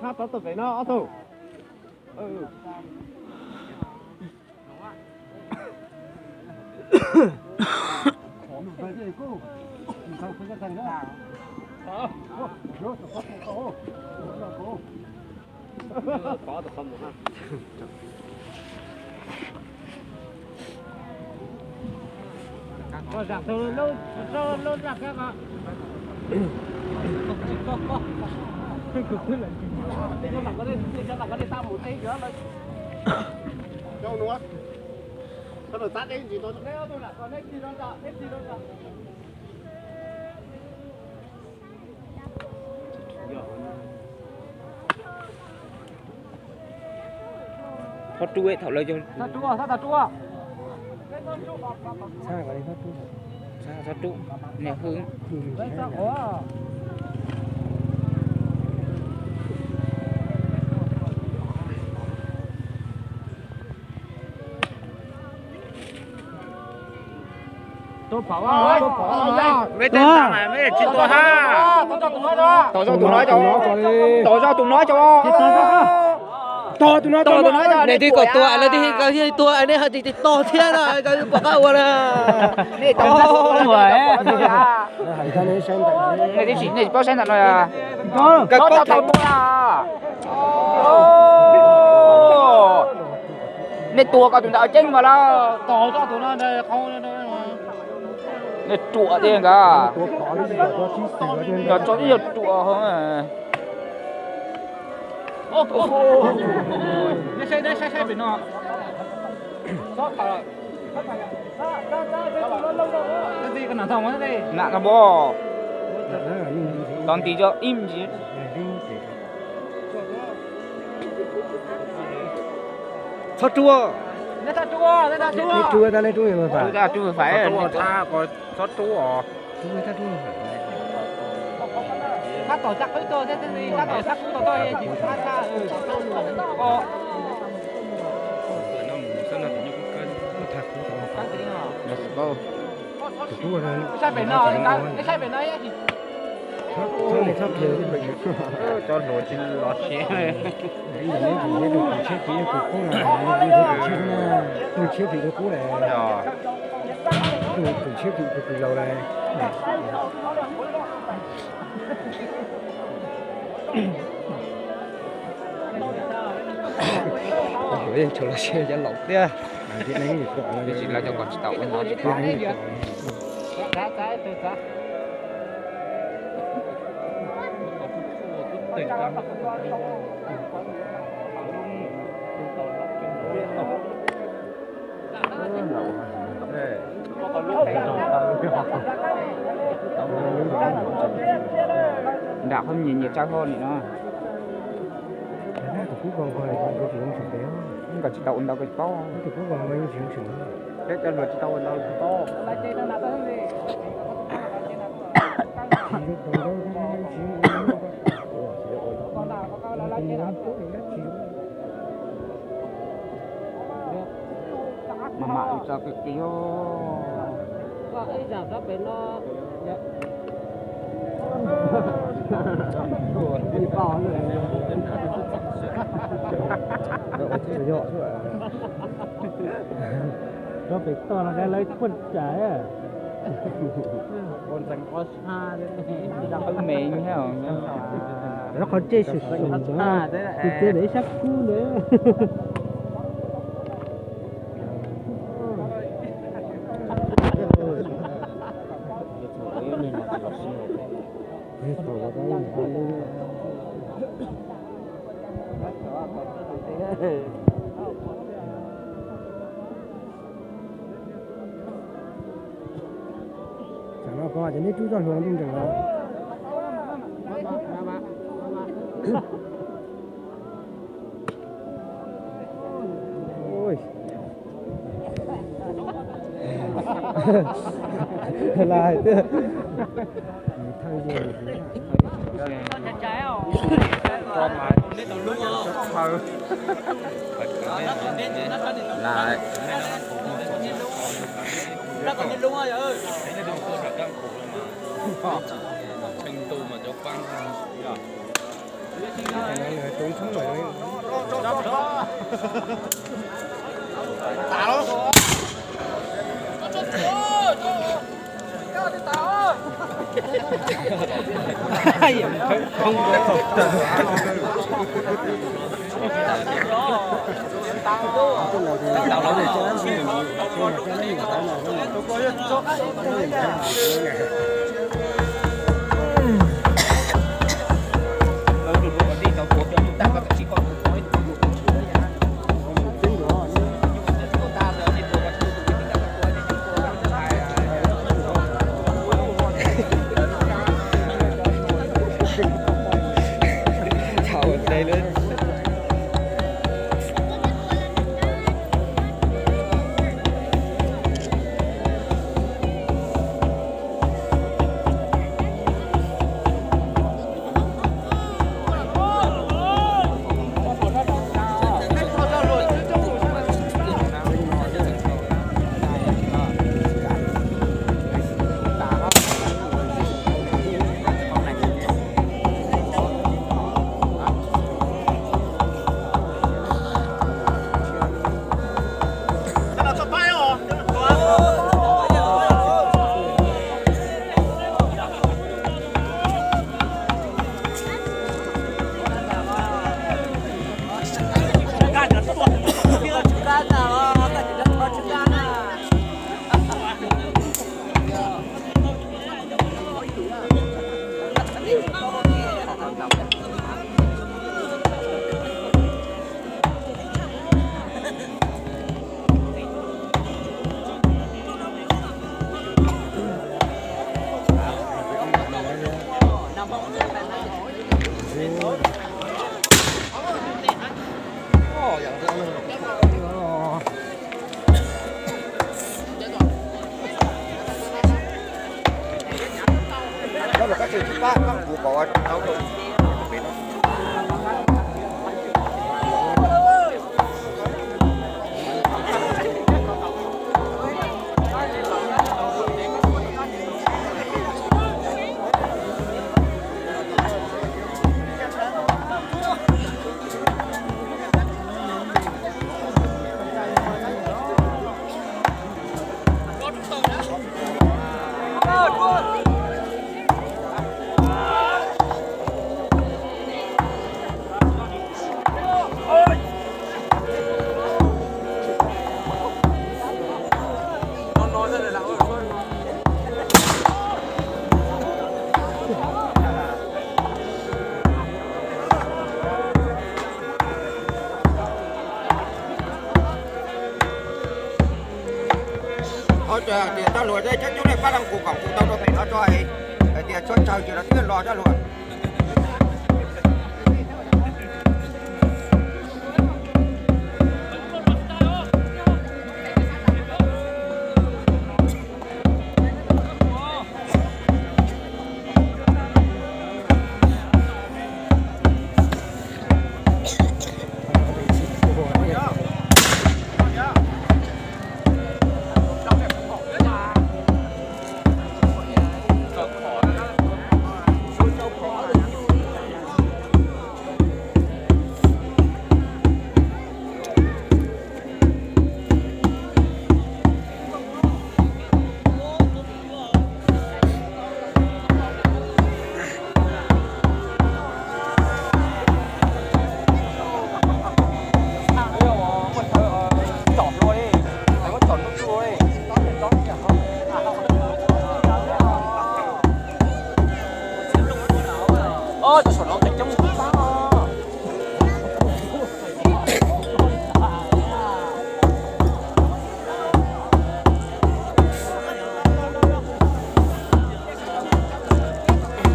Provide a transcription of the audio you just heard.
Sab tod tuaj pem no ob tug. Txhob rub, thaum lawv yog txhob rub, txhob rub, niam hwj. Peb tej ntawd mas peb tsis tua hab. Tom zoj tus no cov, tom zoj tus no cov. Tom tus no, tom tus no, nej twb kom tua, lawv twb kom tua, nej ho tsis tos thiab no, koj pom qab ua na. Nej tsis paub saib ntawm no. Nej tua koj tus ntawd ceeb mas lawm, tom zoj tus no qhov. Nej ruam tiag nka. Yog tso twb yog ruam ho. Nam no npog. Tov nti cov ib ntsis. Txhob rub. Rub tau nej rub fais. Txhob rub. Saib pem no, saib pem no. Cov hluas tsis los siab. Tus tshiab phim tus qub na, tus tshiab phim tus qub na, tus tshiab phim tus laus na. Yeej tshua los siab cov laus thiab. Tsis lawv cov kom tsis tau ua no tsis tau. Nram qhov nyias nyias tsawg hov li no. Nkawd tsis tau ua ntau koj tsis paub. Peb cov hluas tsis tau ua ntau koj tsis paub. Mas mam ua tso kiag kiag os. Rau pem toj no lawv quaj tsam. Qhov me thiab, qhov cej sum sum, tus txiv ntawm ib sab kub ntawd. Tsam no ko ces neb rub zoj hluas ntuj nreem los. Lais tiag. Tias coj luag coob coob nej pab leej kuv kom kuv tau rau pem no tso hais tias tshuav tsawg ces lawv twb los coj luag.